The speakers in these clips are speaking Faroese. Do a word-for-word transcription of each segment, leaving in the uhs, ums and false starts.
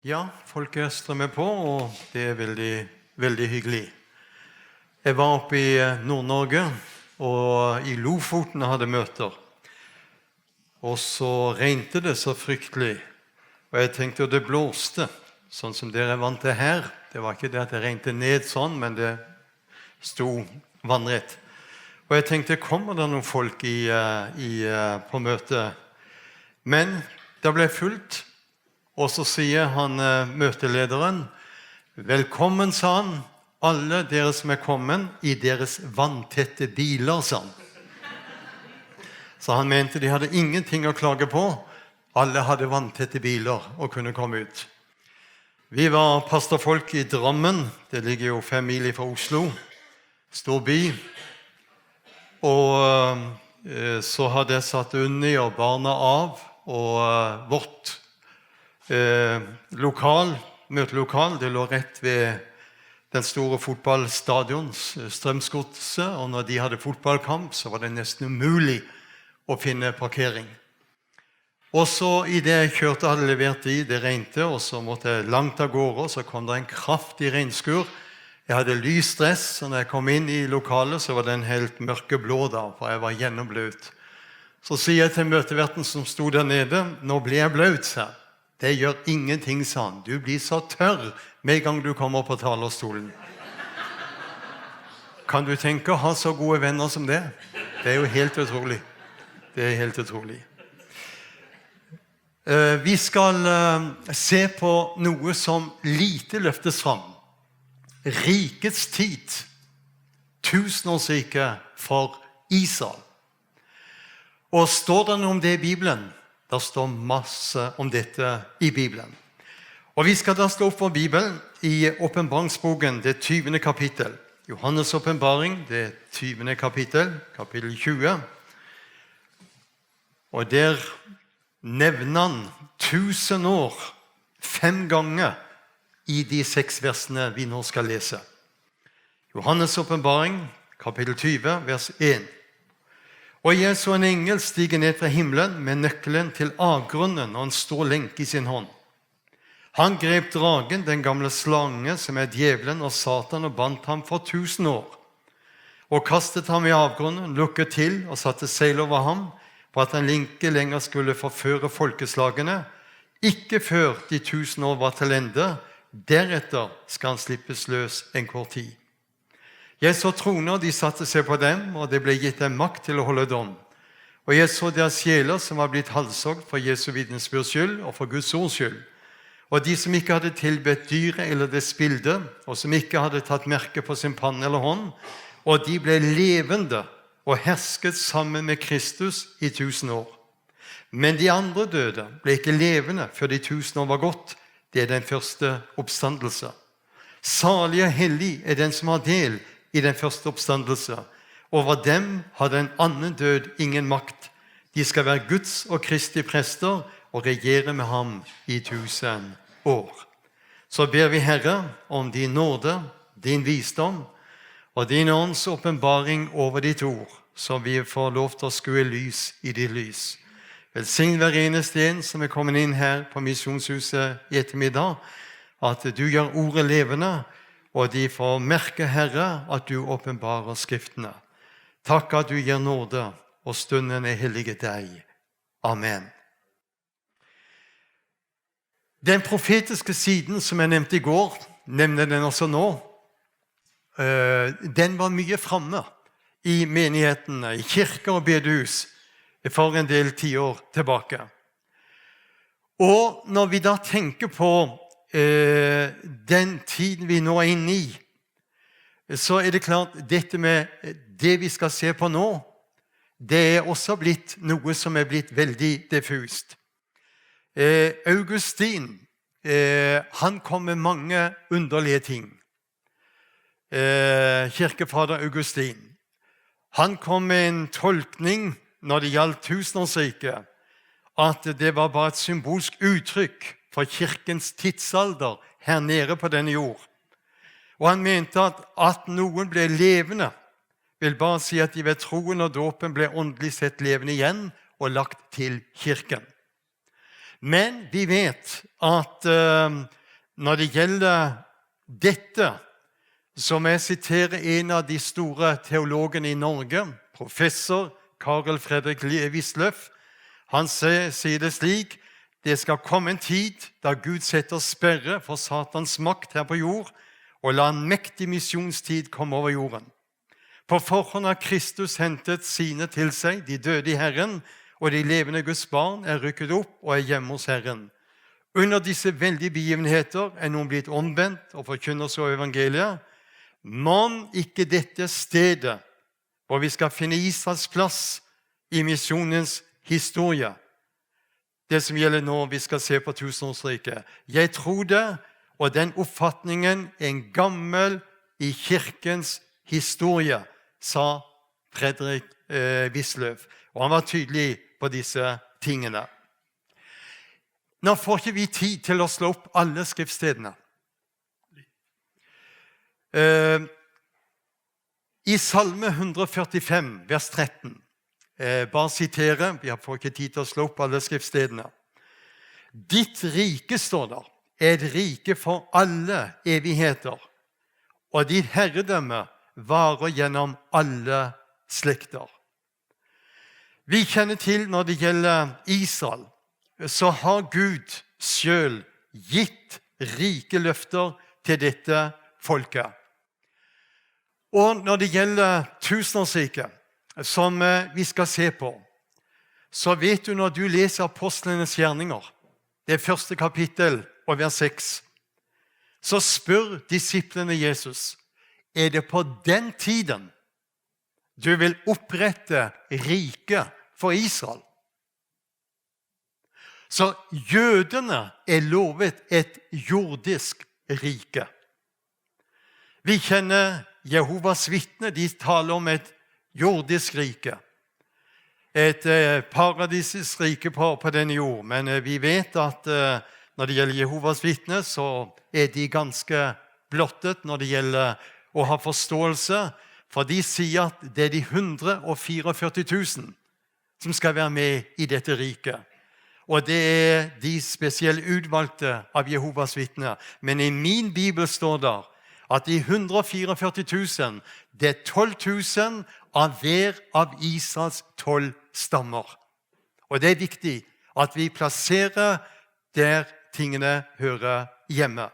Ja, folket strømmer på, og det er veldig, veldig hyggelig. Jeg var oppe i eh, Nord-Norge, og i Lofoten hadde møter. Og så regnet det så fryktelig. Og jeg tenkte, og det blåste, sånn som dere er vant til her. Det var ikke det at det regnet ned sånn, men det sto vannrett. Og jeg tenkte, kommer det noen folk i, eh, i, eh, på møtet? Men det ble fullt, og så sier han, eh, møtelederen, velkommen, sa han, alle dere som er kommet i deres vanntette biler, sa han. Så han mente de hadde ingenting å klage på. Alle hadde vanntette biler og kunne komme ut. Vi var pastorfolk i Drammen. Det ligger jo fem mil fra Oslo. Stor by. Og eh, så hadde jeg satt Unni og barna av, og eh, vårt eh, lokal, møtelokal, det lå rett ved den store fotballstadion, Strømsgodset, og når de hadde fotballkamp, så var det nesten umulig å finne parkering. Og så i det jeg kjørte, hadde levert de, det regnet, og så måtte jeg langt av gårde, og så kom det en kraftig regnskur. Jeg hadde lys dress, så når jeg kom inn i lokalet, så var den helt mørkeblå da, for jeg var gjennombløt. Så sier jeg til møteverten som sto der nede, nå blir jeg bløt, sa jeg. Det gjør ingenting, sa han. Du blir så tørr med en gang du kommer på talerstolen. Kan du tenke å ha så gode venner som det? Det er jo helt utrolig. Det er helt utrolig. Eh, vi skal eh, se på noe som lite løftes fram. Rikets tid, tusenårsriket for Israel. Og står det noe om det i Bibelen? Det står masse om dette i Bibelen. Og vi skal da slå opp vår Bibel i Åpenbaringsboken, det tyvende kapittel. Johannes' åpenbaring, det tyvende kapittel, kapittel tjue. Og der nevner han tusen år fem ganger i de seks versene vi nå skal lese. Johannes' åpenbaring, kapittel tjue, vers en. Og jeg så en engel stige ned fra himmelen med nøkkelen til avgrunden og en stor lenke i sin hånd. Han grep dragen, den gamle slange, som er djevelen og Satan, og bandt ham for tusen år. Og kastet ham i avgrunden, lukket til og satte seil over ham, for at han ikke lenger skulle forføre folkeslagene, ikke før de tusen år var til ende, deretter skal han slippes løs en kort tid. Jeg så troner, og de satte seg på dem, og det ble gitt dem makt til å holde dom. Og jeg så deres sjeler som var blitt halshogd for Jesu vitnesbyrds skyld og for Guds ords skyld. Og de som ikke hadde tilbedt dyret eller dets bilde, og som ikke hadde tatt merke på sin pann eller hånd, og de ble levende og hersket sammen med Kristus i tusen år. Men de andre døde ble ikke levende før de tusen år var gått. Det er den første oppstandelse. Salig og hellig er den som har del i den første oppstandelse. Over dem har den annen død ingen makt. De skal være Guds og Kristi prester og regjere med ham i tusen år. Så ber vi, Herre, om din nåde, din visdom og din ånds åpenbaring over ditt ord, så vi får lov til å skue lys i ditt lys. Velsign hver eneste en som er kommet inn her på Misjonshuset i ettermiddag, at du gjør ordet levende, og de får merke, Herre, at du åpenbarer Skriftene. Takk at du gir nåde, og stunden er helliget deg. Amen. Den profetiske siden, som jeg nevnte i går, nevner den også nå. Eh, den var mye framme i menighetene, i kirker og bedehus, for en del tiår tilbake. Og når vi da tenker på eh, den tiden vi nå er inne i, så er det klart, dette med det vi skal se på nå, det er også blitt noe som er blitt veldig diffust. Eh, Augustin, eh, han kom med mange underlige ting. Eh, kirkefader Augustin. Han kom med en tolkning når det gjaldt tusenårsriket, at det var bare et symbolsk uttrykk for kirkens tidsalder her nede på denne jord. Og han mente at at noen ble levende, vil bare si at de ved troen og dåpen ble åndelig sett levende igjen og lagt til kirken. Men vi vet at eh, når det gjelder dette, så må jeg sitere en av de store teologene i Norge, professor Karl Fredrik Wisløff. Han sier det slik: «Det skal komme en tid da Gud setter sperre for Satans makt her på jord, og lar en mektig misjonstid komme over jorden. På forhånd har Kristus hentet sine til seg, de døde i Herren, og de levende Guds barn er rykket opp og er hjemme hos Herren. Under disse veldige begivenheter er noen blitt omvendt og forkynner så evangeliet. Mon ikke dette stedet, hvor vi skal finne Israels plass i misjonens historie?» Det som gjelder nå, vi skal se på tusenårsriket. Jeg tror det, og den oppfatningen er en gammel i kirkens historie, sa Fredrik eh, Wisløff. Og han var tydelig på disse tingene. Nå får ikke vi tid til å slå opp alle skriftstedene. Eh, I Salme hundre og førtifem, vers tretten, eh, bare sitere, vi har får ikke tid til å slå opp alle skriftstedene. «Ditt rike», står der, «er et rike for alle evigheter, og ditt herredømme varer gjennom alle slekter.» Vi kjenner til når det gjelder Israel, så har Gud selv gitt rike løfter til dette folket. Og når det gjelder tusenårsriket, som eh, vi skal se på, så vet du når du leser Apostlenes gjerninger, det første kapittel og vers seks, så spør disiplene Jesus: «Er det på den tiden du vil opprette rike for Israel?» Så jødene er lovet et jordisk rike. Vi kjenner Jehovas vitner, de taler om et jordisk rike. Et eh, paradisisk rike på, på denne jord. Men eh, vi vet at eh, når det gjelder Jehovas vitner, så er de ganske blottet når det gjelder å ha forståelse. For de sier at det er de hundre og fireogførti tusen som skal være med i dette riket. Og det er de spesielt utvalgte av Jehovas vitner. Men i min bibel står det at de hundre og fireogførti tusen, det er tolv tusen av hver av Israels tolv stammer. Og det er viktig at vi plasserer der tingene hører hjemme.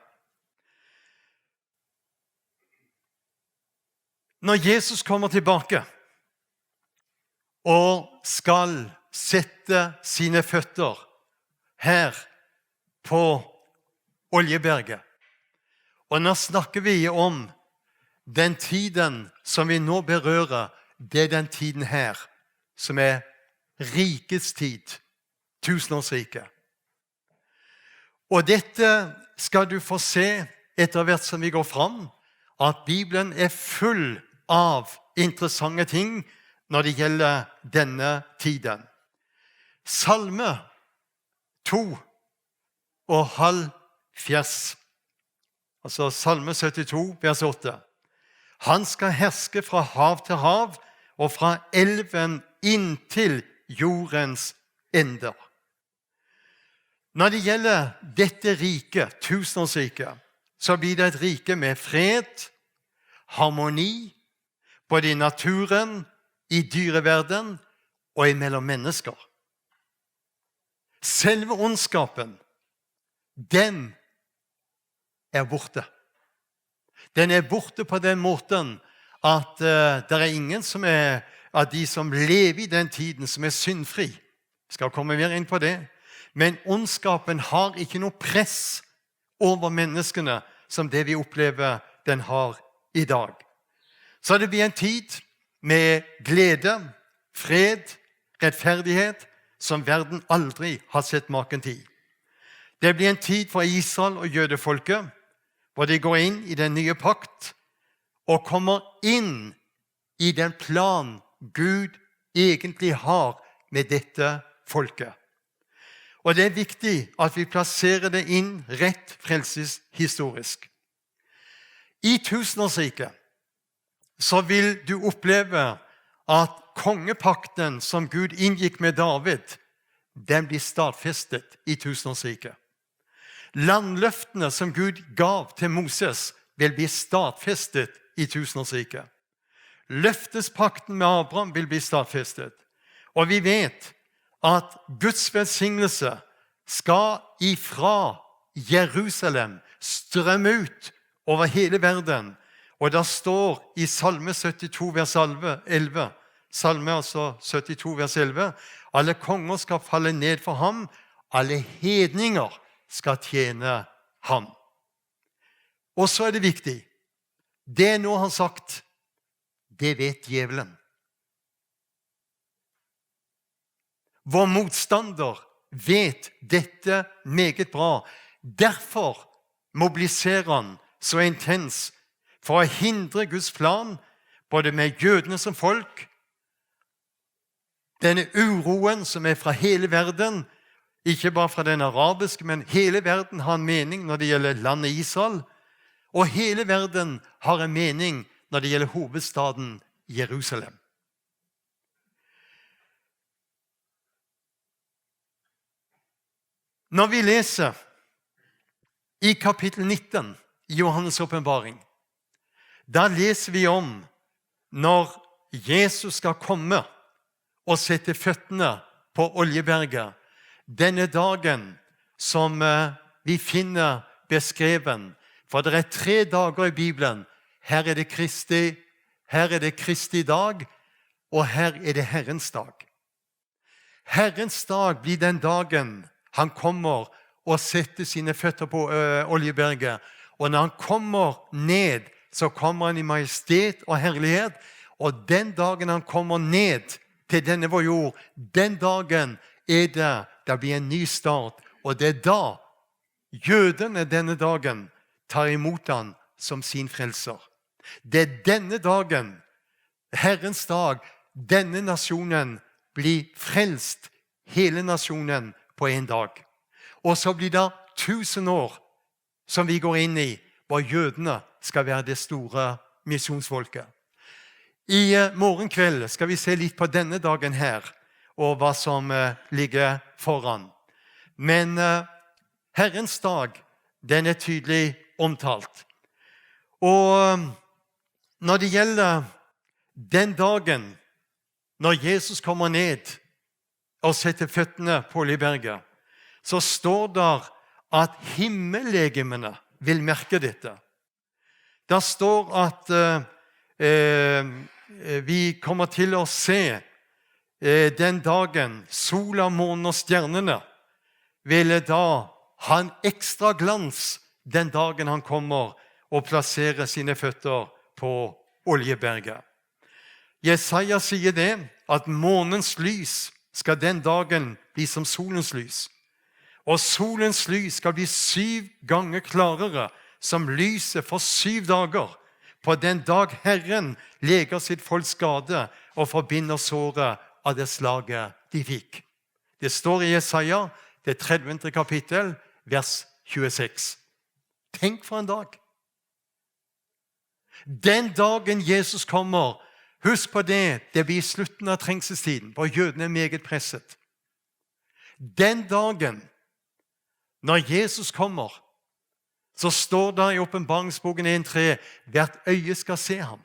Når Jesus kommer tilbake og skal sette sine føtter her på Oljeberget, og nå snakker vi om den tiden som vi nå berører, det er den tiden her, som er rikets tid, tusenårsriket. Og dette skal du få se etter hvert som vi går fram, at Bibelen er full av interessante ting når det gjelder denne tiden. Salme to og halvfjerds, altså Salme syttito, vers åtte. Han skal herske fra hav til hav og fra elven inntil jordens ender. Når det gjelder dette riket, tusenårsriket, så blir det et rike med fred, harmoni, både i naturen, i dyreverden og imellom mennesker. Selve ondskapen, den er borte. Den er borte på den måten at eh, det er ingen som er av de som lever i den tiden, som er syndfri. Vi skal komme mer inn på det. Men ondskapen har ikke noe press over menneskene som det vi opplever den har i dag. Så det blir en tid med glede, fred, rettferdighet, som verden aldri har sett maken til. Det blir en tid for Israel og jødefolket, hvor de går inn i den nye pakt og kommer inn i den plan Gud egentlig har med dette folket. Og det er viktig at vi plasserer det inn rett frelseshistorisk. I tusenårsriket så vil du oppleve at kongepakten som Gud inngikk med David, den blir stadfestet i tusenårsriket. Landløftene som Gud gav til Moses, vil bli stadfestet i tusenårsriket. Løftespakten med Abraham vil bli stadfestet. Og vi vet at Guds velsignelse skal ifra Jerusalem strømme ut over hele verden. Og det står i Salme syttito vers elleve, elleve, Salme altså syttito vers elleve: «Alle konger skal falle ned for ham, alle hedninger skal tjene ham.» Og så er det viktig. Det nå han sagt, det vet djevelen. Vår motstander vet dette meget bra. Derfor mobiliserer han så intens for å hindre Guds plan, både med jødene som folk, denne uroen som er fra hele verden, ikke bare fra den arabiske, men hele verden har en mening når det gjelder landet Israel, og hele verden har en mening når det gjelder hovedstaden Jerusalem. Når vi leser i kapittel nitten i Johannes' åpenbaring, da leser vi om når Jesus skal komme og sette føttene på Oljeberget, denne dagen som, eh, vi finner beskreven. For det er tre dager i Bibelen. Her er det Kristi, her er det Kristi dag, og her er det Herrens dag. Herrens dag blir den dagen han kommer og setter sine føtter på, ø, Oljeberget. Og når han kommer ned, så kommer han i majestet og herlighet. Og den dagen han kommer ned til denne vår jord, den dagen er det, det blir en ny start. Og det er da jødene denne dagen tar imot han som sin frelser. Det er denne dagen, Herrens dag, denne nasjonen blir frelst, hele nasjonen på en dag. Og så blir det tusen år som vi går inn i, hvor jødene skal være det store misjonsfolket. I, eh, morgen kveld skal vi se litt på denne dagen her, og hva som, eh, ligger foran. Men, eh, Herrens dag, den er tydelig omtalt. Og, eh, når det gjelder den dagen, når Jesus kommer ned og setter føttene på Oljeberget, så står der at himmellegemene vil merke dette. Der står at, eh, eh, vi kommer til å se, eh, den dagen sola, månen og stjernene vil da ha en ekstra glans den dagen han kommer og plasserer sine føtter på Oljeberget. Jesaja sier det, at månens lys skal den dagen bli som solens lys. Og solens lys skal bli syv ganger klarere som lyset for syv dager, på den dag Herren leger sitt folks skade og forbinder såret av det slaget de fikk. Det står i Jesaja, det tredivte kapittel, vers tjueseks. Tenk for en dag. Den dagen Jesus kommer, husk på det, det blir slutten av trengselstiden, hvor jødene er meget presset. Den dagen, når Jesus kommer, så står det i Åpenbaringsboken en tre: «Hvert øye skal se ham,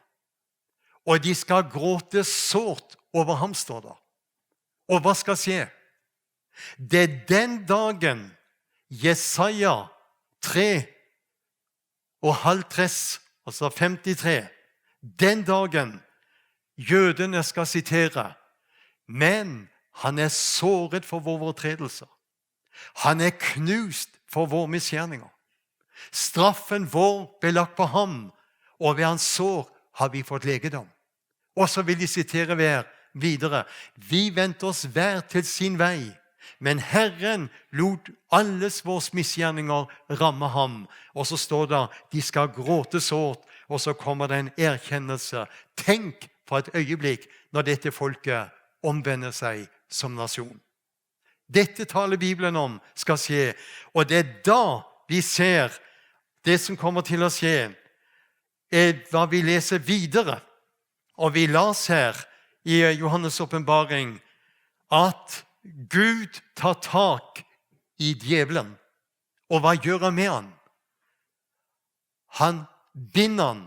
og de skal gråte sårt over ham», står det. Og hva skal skje? Det er den dagen Jesaja tre og halvtreds, altså femtitre, den dagen jødene skal sitere: «Men han er såret for våre overtredelser. Han er knust for våre misgjerninger. Straffen vår ble lagt på ham, og ved hans sår har vi fått legedom.» Og så vil de sitere hver videre: «Vi vendte oss hver til sin vei, men Herren lot alles våre misgjerninger ramme ham.» Og så står det: «De skal gråte sårt», og så kommer det en erkjennelse. Tenk for et øyeblikk når dette folket omvender seg som nasjon. Dette taler Bibelen om skal skje, og det er da vi ser det som kommer til å skje, er hva vi leser videre. Og vi las her i Johannes' åpenbaring at Gud tar tak i djevelen, og hva gjør han med han? Han binder han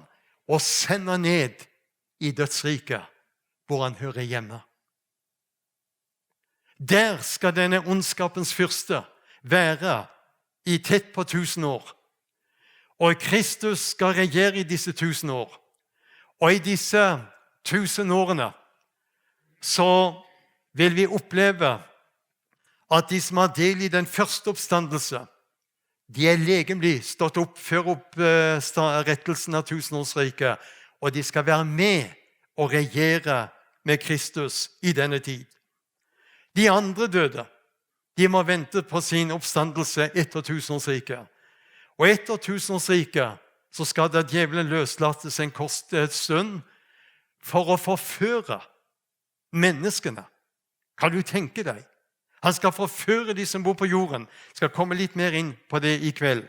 og sender han ned i dødsriket, hvor han hører hjemme. Der skal denne ondskapens fyrste være i tett på tusen år. Og Kristus skal regjere i disse tusen år. Og i disse tusen årene så vil vi oppleve at de som har del i den første oppstandelse, de er legemlig stått opp før opp, eh, sta-, rettelsen av tusenårsriket, og de skal være med og regjere med Kristus i denne tid. De andre døde, de må vente på sin oppstandelse etter tusenårsriket. Og etter tusenårsriket så skal da djevelen løslates en kort, eh, stund for å forføre menneskene. Kan du tenke deg? Han skal forføre de som bor på jorden. Skal komme litt mer inn på det i kveld.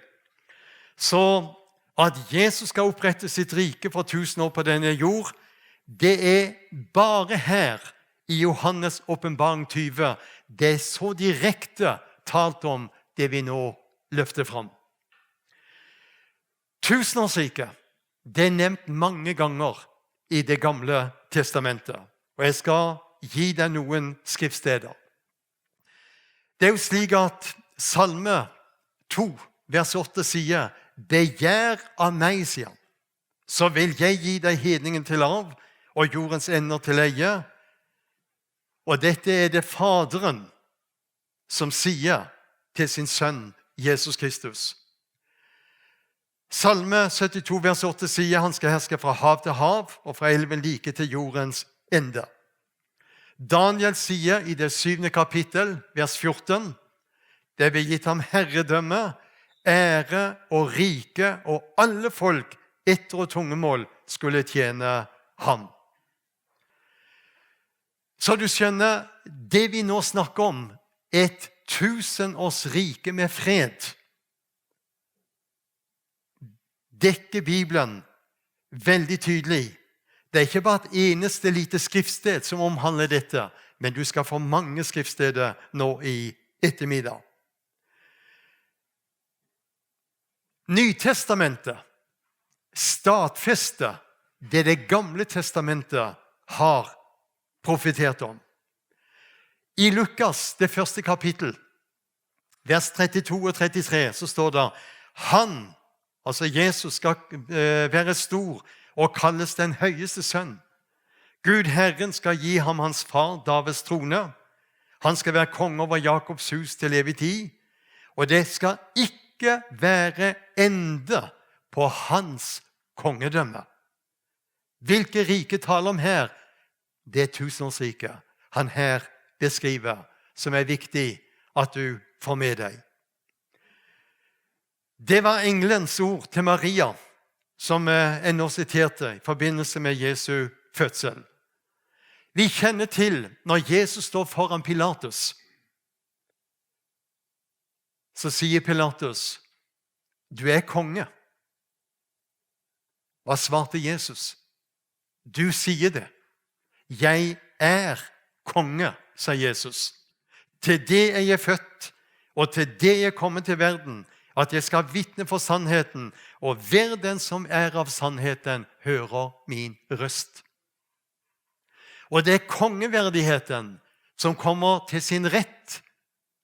Så at Jesus skal opprette sitt rike for tusen år på denne jord, det er bare her i Johannes' Åpenbaring tyve, det er så direkte talt om det vi nå løfter fram. Tusenårsriket, det er nevnt mange ganger i Det gamle testamentet, og jeg skal gi deg noen skriftsteder. Det er jo slik at Salme to, vers åtte sier: «Begjær av meg», sier han, «så vil jeg gi deg hedningen til arv og jordens ender til eie.» Og dette er det Faderen som sier til sin sønn Jesus Kristus. Salme syttito vers åtte sier: «Han skal herske fra hav til hav og fra elven like til jordens ende.» Daniel sier i det syvende kapittel, vers fjorten: «Det ble gitt ham herredømme, ære og rike, og alle folk, etter og tungemål skulle tjene ham.» Så du skjønner, det vi nå snakker om, et tusenårsrike med fred, dekker Bibelen veldig tydelig. Det er ikke bare et eneste lite skriftsted som omhandler dette, men du skal få mange skriftsteder nå i ettermiddag. Nytestamentet stadfester det Det gamle testamentet har profetert om. I Lukas, det første kapittel, vers trettito og trettitre, så står det: «Han», altså Jesus, «skal, eh, være stor og kalles den høyeste sønn. Gud Herren skal gi ham hans far Davids trone. Han skal være konge over Jakobs hus til evig tid, og det skal ikke være ende på hans kongedømme.» Hvilke rike taler om her? Det tusenårsriket han her beskriver, som er viktig at du får med deg. Det var englens ord til Maria, som, eh, jeg nå siterte i forbindelse med Jesu fødsel. Vi kjenner til når Jesus står foran Pilatus, så sier Pilatus: «Du er konge.» Hva svarte Jesus? «Du sier det. Jeg er konge», sa Jesus. «Til det er jeg født, og til det jeg kommer til verden, at jeg skal vitne for sannheten, og hver den som er av sannheten, hører min røst.» Og det er kongeverdigheten som kommer til sin rett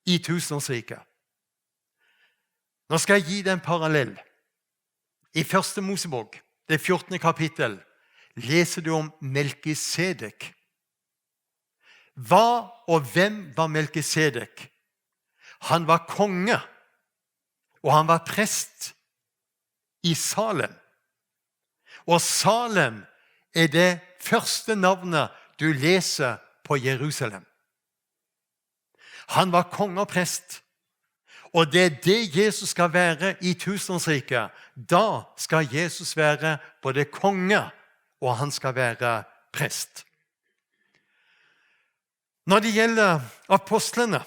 i tusenårsriket. Nå skal jeg gi deg en parallell. I første Mosebok, det fjortende kapittel, leser du om Melkisedek. Hva og hvem var Melkisedek? Han var konge, og han var prest i Salem. Og Salem er det første navnet du leser på Jerusalem. Han var konge og prest. Og det er det Jesus skal være i tusenårsriket. Da skal Jesus være både konge, og han skal være prest. Når det gjelder apostlene,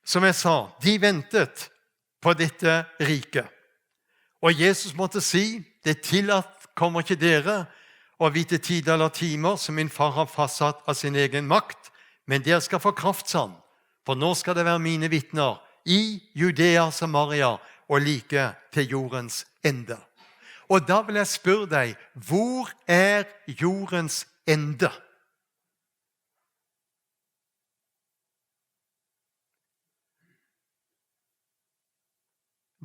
som jeg sa, de ventet på dette riket. Og Jesus måtte si: «Det tillater ikke dere å vite tider eller timer som min far har fastsatt av sin egen makt, men dere skal få kraft», sa han, For nå skal dere være mine vitner i Judea, Samaria og like til jordens ende. Og da vil jeg spørre deg, hvor er jordens ende?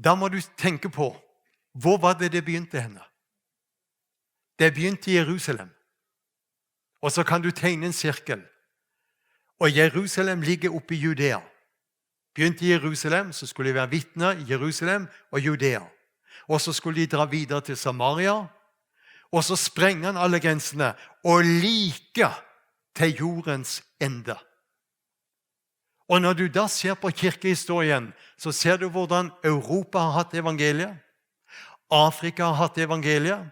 Da må du tenke på, hvor var det det begynte henne? Det begynte i Jerusalem. Og så kan du tegne en sirkel. Og Jerusalem ligger oppe i Judea. Begynte i Jerusalem, så skulle de være vitner i Jerusalem og Judea. Og så skulle de dra videre til Samaria, og så sprenger han alle grensene, og like til jordens ende. Og når du da ser på kirkehistorien, så ser du hvordan Europa har hatt evangeliet, Afrika har hatt evangeliet,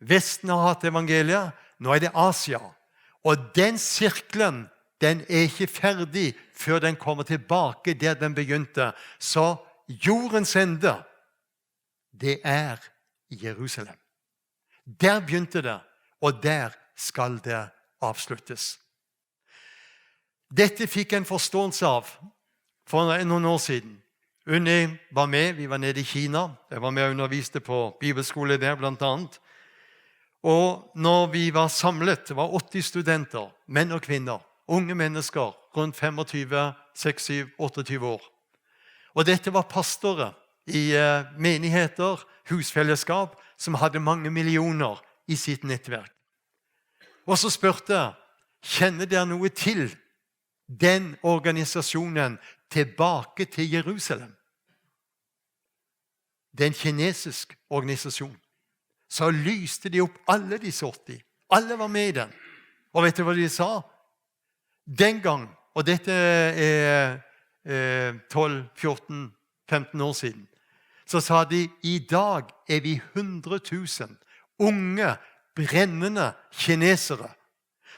Vesten har hatt evangeliet, nå er det Asia. Og den sirkelen, den er ikke ferdig før den kommer tilbake der den begynte. Så jordens ende, det er Jerusalem. Der begynte det, og der skal det avsluttes. Dette fikk jeg en forståelse av for noen år siden. Unni var med, vi var nede i Kina. Jeg var med og underviste på bibelskole der, blant annet. Og når vi var samlet, det var åtti studenter, menn og kvinner, unge mennesker, rundt femogtyve, tjueseks, tjueåtte år. Og dette var pastorer i eh, menigheter, husfellesskap, som hadde mange millioner i sitt nettverk. Og så spurte jeg, kjenner dere noe til den organisasjonen tilbake til Jerusalem? Det er en kinesisk organisasjon. Så lyste de opp alle disse åtti. Alle var med i den. Og vet du hva de sa? Den gang, og dette er eh, tolv, fjorten, femten år siden, så sa de, i dag er vi hundre tusen unge, brennende kinesere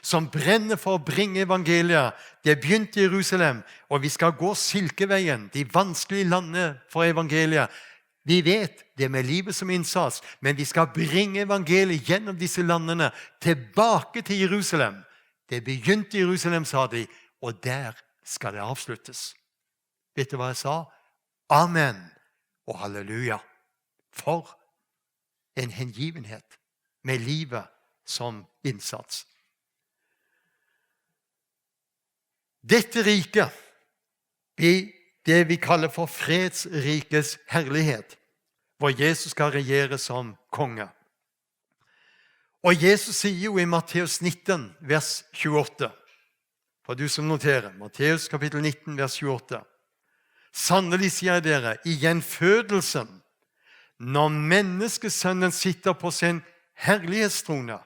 som brenner for å bringe evangeliet. Det begynte i Jerusalem, og vi skal gå Silkeveien, de vanskelige landene for evangeliet. Vi vet det med livet som innsats, men vi skal bringe evangeliet gjennom disse landene tilbake til Jerusalem. Det begynte i Jerusalem, sa de, og der skal det avsluttes. Vet du hva jeg sa? Amen og halleluja. For en hengivenhet med livet som innsats. Dette riket, vi, det vi kaller for fredsrikets herlighet, hvor Jesus skal regjere som konge. Og Jesus sier jo i Matteus nitten, vers tjueåtte, for du som noterer, Matteus kapittel nitten, vers tjueåtte. Sannelig sier jeg dere, i gjenfødelsen, når Menneskesønnen sitter på sin herlighetstrone,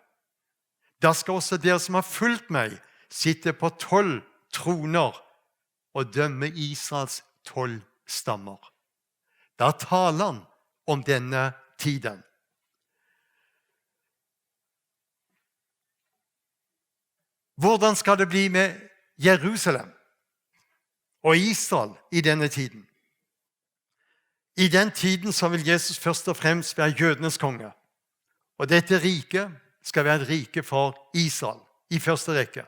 da skal også dere som har fulgt meg, sitte på tolv troner og dømme Israels tolv stammer. Da taler han om denne tiden. Hvordan skal det bli med Jerusalem og Israel i denne tiden? I den tiden så vil Jesus først og fremst være jødenes konge. Og dette riket skal være et rike for Israel i første rekke.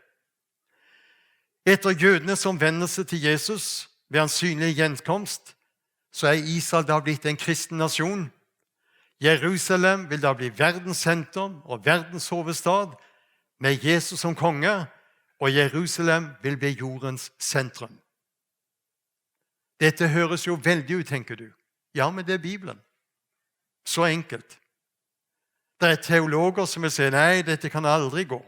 Etter jødenes omvendelse til Jesus ved hans synlige gjenkomst, så er Israel da blitt en kristen nasjon. Jerusalem vil da bli verdens sentrum og verdens hovedstad, med Jesus som konge, og Jerusalem vil bli jordens sentrum. Dette høres jo veldig ut, tenker du. Ja, men det er Bibelen. Så enkelt. Det er teologer som vil si, nei, dette kan aldri gå.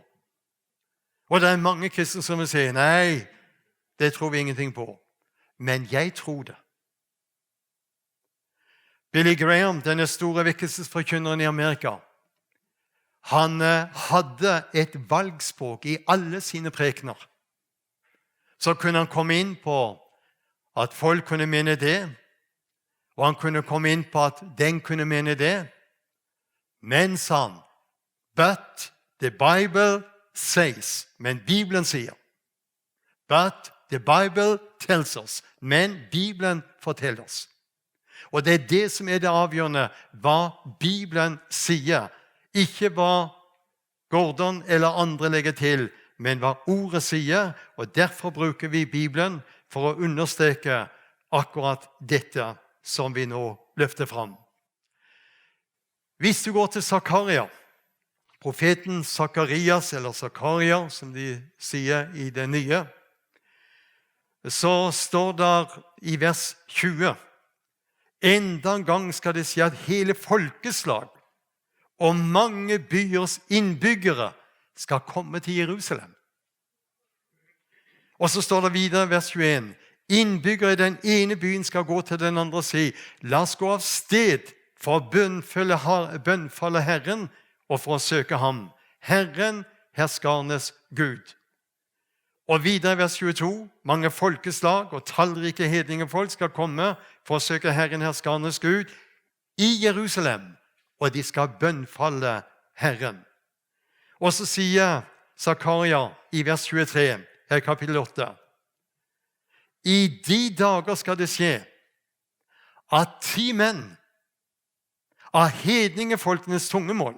Og det er mange kristne som vil si, nei, det tror vi ingenting på. Men jeg tror det. Billy Graham, denne store vekkelsesforkynneren i Amerika, han eh, hadde et valgspråk i alle sine prekener. Så kunne han komme inn på at folk kunne mene det, og han kunne komme inn på at den kunne mene det. Men, sa han, but the Bible says, men Bibelen sier. But the Bible tells us, men Bibelen forteller oss. Og det er det som er det avgjørende, hva Bibelen sier. Ikke hva Gordon eller andre legger til, men hva ordet sier, og derfor bruker vi Bibelen for å understreke akkurat dette som vi nå løfter fram. Hvis du går til Zakaria, profeten Zakarias, eller Zakaria, som de sier i det nye, så står der i vers tjue: «Enda en gang skal det skje at hele folkeslag og mange byers innbyggere skal komme til Jerusalem.» Og så står det videre, vers tjueen: «Innbyggere i den ene byen skal gå til den andre og si: La oss gå av sted for å bønnfalle Her-, bønnfalle Herren og for å søke ham. Herren, herskarenes Gud.» Og videre, vers tjueto: «Mange folkeslag og tallrike hedningefolk skal komme for å søke Herren, herskarenes Gud, i Jerusalem, og de skal bønnfalle Herren.» Og så sier Zakaria i vers tjuetre, her i kapittel åtte: «I de dager skal det skje at ti menn av hedningefolkenes tungemål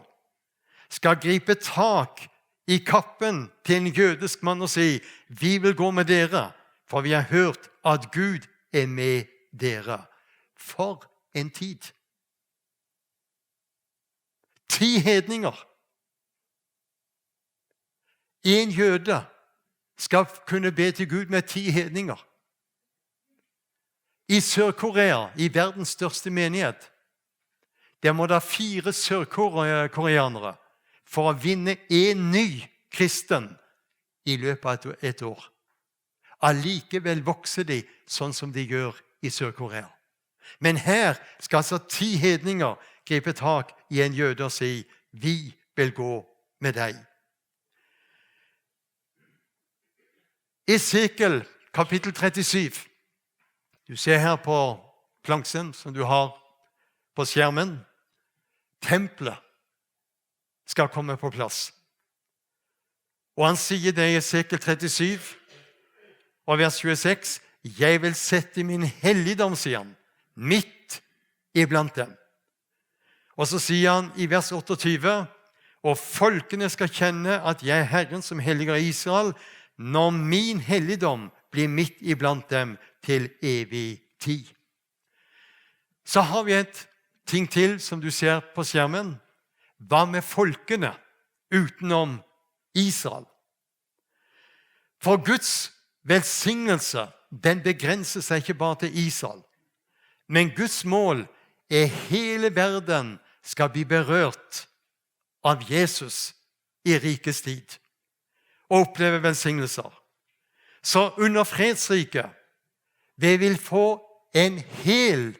skal gripe tak i kappen til en jødisk mann og si: Vi vil gå med dere, for vi har hørt at Gud er med dere.» For en tid! Ti hedninger. En jøde skal kunne be til Gud med ti hedninger. I Sør-Korea, i verdens største menighet, der må det fire sørkoreanere for å vinne en ny kristen i løpet av et, et år. Allikevel vokser de sånn som de gjør i Sør-Korea. Men her skal altså ti hedninger gripe tak i en jøde og si: Vi vil gå med deg. Esekiel kapittel trettisju. Du ser her på plansjen som du har på skjermen. Tempelet skal komme på plass. Og han sier det i Esekiel trettisju og vers tjueseks: «Jeg vil sette min helligdom», sier han, «midt iblant dem.» Og så sier han i vers otteogtyve: «Og folkene skal kjenne at jeg er Herren, som helliger Israel, når min helligdom blir midt iblant dem til evig tid.» Så har vi et ting til som du ser på skjermen. Hva med folkene utenom Israel? For Guds velsignelse, den begrenser seg ikke bare til Israel. Men Guds mål er hele verden skal bli berørt av Jesus i rikets tid og oppleve velsignelser. Så under fredsriket, vi vil få en hel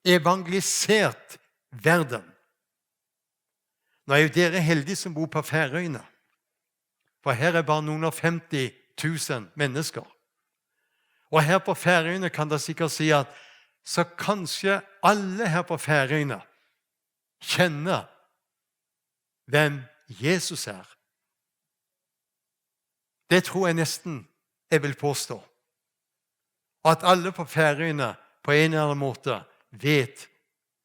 evangelisert verden. Nå er jo dere heldige som bor på Færøyene, for her er bare noen og femti tusen mennesker. Og her på Færøyene kan det sikkert si at så kanskje alle her på Færøyene kjenner hvem Jesus er. Det tror jeg nesten jeg vil påstå. At alle på Færøyene på en eller annen måte vet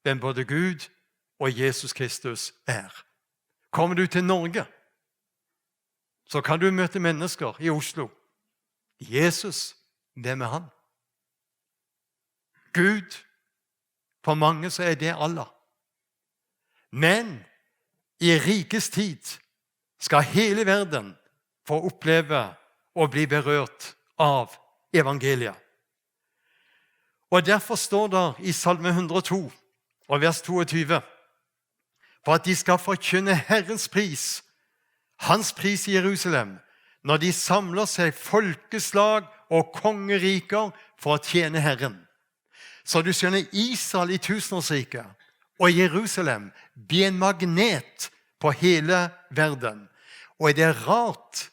hvem både Gud og Jesus Kristus er. Kommer du til Norge, så kan du møte mennesker i Oslo. Jesus, hvem er han? Gud, for mange så er det Allah. Men i rikets tid skal hele verden få oppleve å bli berørt av evangeliet. Og derfor står det i Salme hundre og to og vers toogtyve: «For at de skal forkynne Herrens pris, hans pris i Jerusalem, når de samler seg folkeslag og kongeriker for å tjene Herren.» Så du skjønner, Israel i tusenårsriket og Jerusalem blir en magnet på hele verden. Og er det rart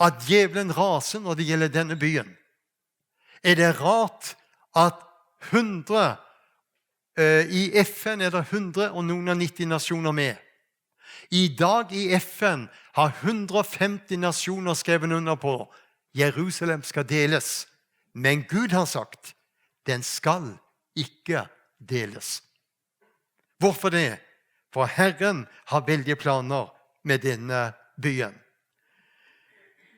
at djevelen raser når det gjelder denne byen? Er det rart at hundre, eh, i F N er det hundre og noen og nitti nasjoner med? I dag i F N har hundre og femti nasjoner skrevet under på: Jerusalem skal deles. Men Gud har sagt: Den skal ikke deles. Hvorfor det? For Herren har veldige planer med denne byen.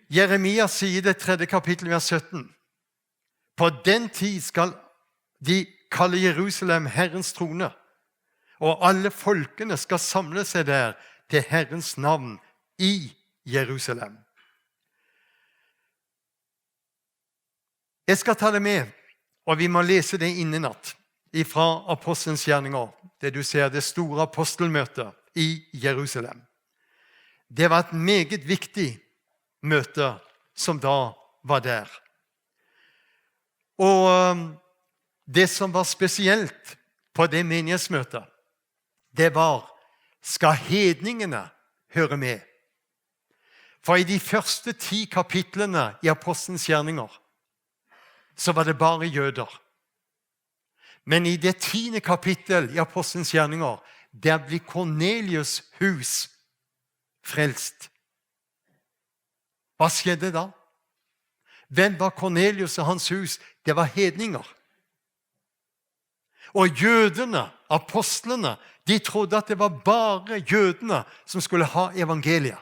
Jeremia sier i det tredje kapittel, vers sytten: På den tid skal de kalle Jerusalem Herrens trone, og alle folkene skal samle seg der til Herrens navn i Jerusalem. Jeg skal ta det med, og vi må lese det innenatt, ifra Apostelens Gjerninger, der du ser det store apostelmøtet i Jerusalem. Det var et meget viktig møte som da var der. Og øhm, det som var spesielt på det menighetsmøtet, det var: Skal hedningene høre med? For i de første ti kapitlene i Apostelens Gjerninger, så var det bare jøder. Men i det tiende kapittel i Apostelens Gjerninger, der blir Kornelius' hus frelst. Hva skjedde da? Hvem var Kornelius og hans hus? Det var hedninger. Og jødene, apostlene, de trodde at det var bare jødene som skulle ha evangeliet.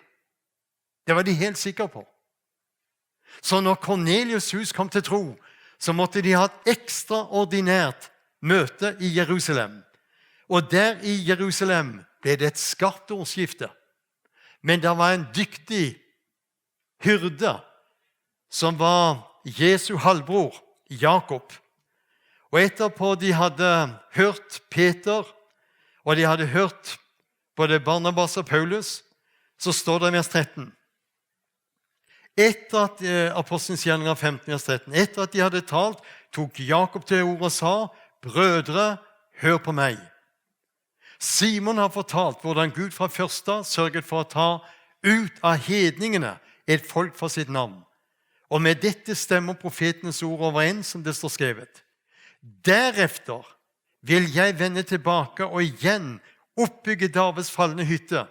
Det var de helt sikre på. Så når Kornelius' hus kom til tro, så måtte de ha et ekstraordinært møte i Jerusalem. Og der i Jerusalem ble det et skarpt ordskifte. Men der var en dyktig hyrde, som var Jesu halvbror, Jakob. Og etterpå de hadde hørt Peter, og de hadde hørt både Barnabas og Paulus, så står det i vers tretten. Etter at, eh, Apostelens Gjerninger femten, vers tretten. Etter at de hadde talt, tok Jakob til orde og sa: «Brødre, hør på meg. Simon har fortalt hvordan Gud fra først av sørget for å ta ut av hedningene et folk for sitt navn. Og med dette stemmer profetenes ord overens, som det står skrevet: Derefter vil jeg vende tilbake og igjen oppbygge Davids falne hytte.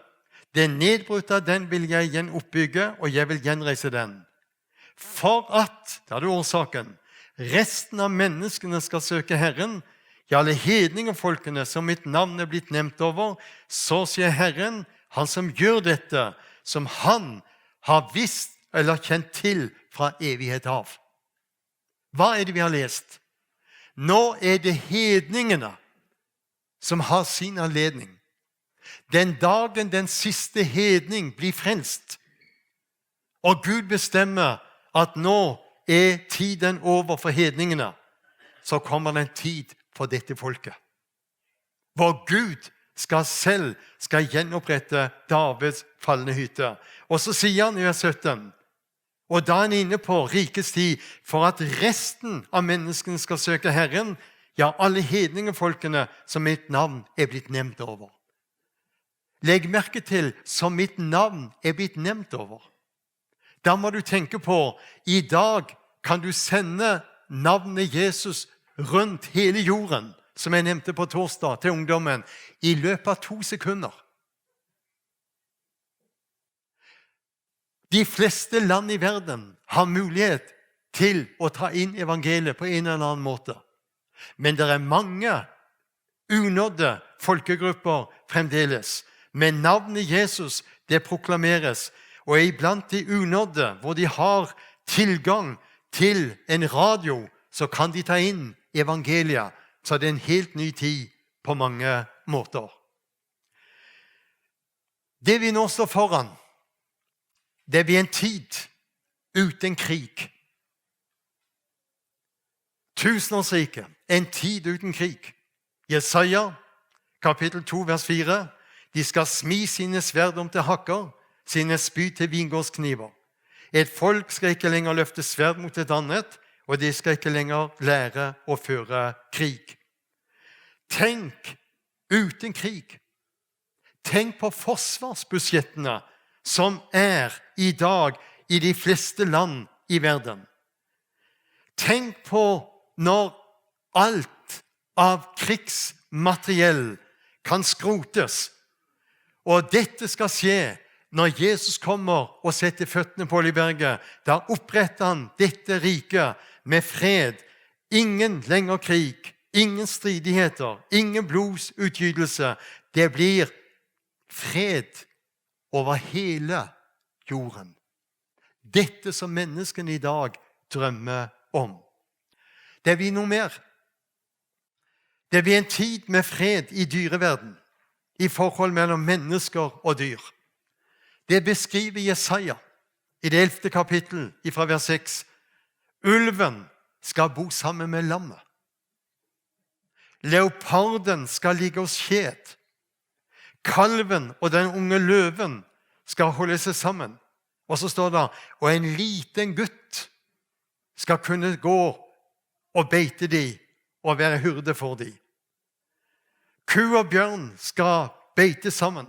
Det nedbrutte av den vil jeg igjen oppbygge, og jeg vil gjenreise den. For at», da er det årsaken, «resten av menneskene skal søke Herren, ja, alle hedningefolkene som mitt navn er blitt nevnt over, så sier Herren, han som gjør dette, som han har visst eller kjent til fra evighet av.» Hva er det vi har lest? Nå er det hedningene som har sin anledning. Den dagen den siste hedning blir frelst, og Gud bestemmer at nå er tiden over for hedningene, så kommer det en tid for dette folket, hvor Gud skal selv skal gjenopprette Davids falne hytte. Og så sier han i vers sytten, og da er han inne på rikets tid: «For at resten av menneskene skal søke Herren, ja, alle hedningefolkene som mitt navn er blitt nevnt over.» Legg merke til: «Som mitt navn er blitt nevnt over.» Da må du tenke på: I dag kan du sende navnet Jesus rundt hele jorden, som jeg nevnte på torsdag, til ungdommen, i løpet av to sekunder. De fleste land i verden har mulighet til å ta inn evangeliet på en eller annen måte. Men det er mange unådde folkegrupper fremdeles. Men navnet Jesus, det proklameres. Og iblant de unådde, hvor de har tilgang til en radio, så kan de ta inn evangeliet. Så det er en helt ny tid på mange måter. Det vi nå står foran, det blir en tid uten krig. Tusenårsriket, en tid uten krig. Jesaja, kapittel to, vers fire: «De skal smi sine sverd om til hakker, sine spyd til vingårdskniver. Et folk skal ikke lenger løfte sverd mot et annet, og de skal ikke lenger lære å føre krig.» Tenk uten krig. Tenk på forsvarsbudsjettene som er i dag i de fleste land i verden. Tenk på når alt av krigsmateriell kan skrotes. Og dette skal skje når Jesus kommer og setter føttene på Oljeberget. Da oppretter han dette riket med fred. Ingen lenger krig, ingen stridigheter, ingen blodsutgytelse. Det blir fred over hele jorden. Dette som menneskene i dag drømmer om. Det blir noe mer. Det blir en tid med fred i dyreverden, i forhold mellom mennesker og dyr. Det beskriver Jesaja i det ellevte kapittel, ifra vers seks. Ulven skal bo sammen med lammet. Leoparden skal ligge hos skjet. Kalven og den unge løven skal holde seg sammen. Og så står det, og en liten gutt skal kunne gå og beite de og være hyrde for de. Ku og bjørn skal beite sammen.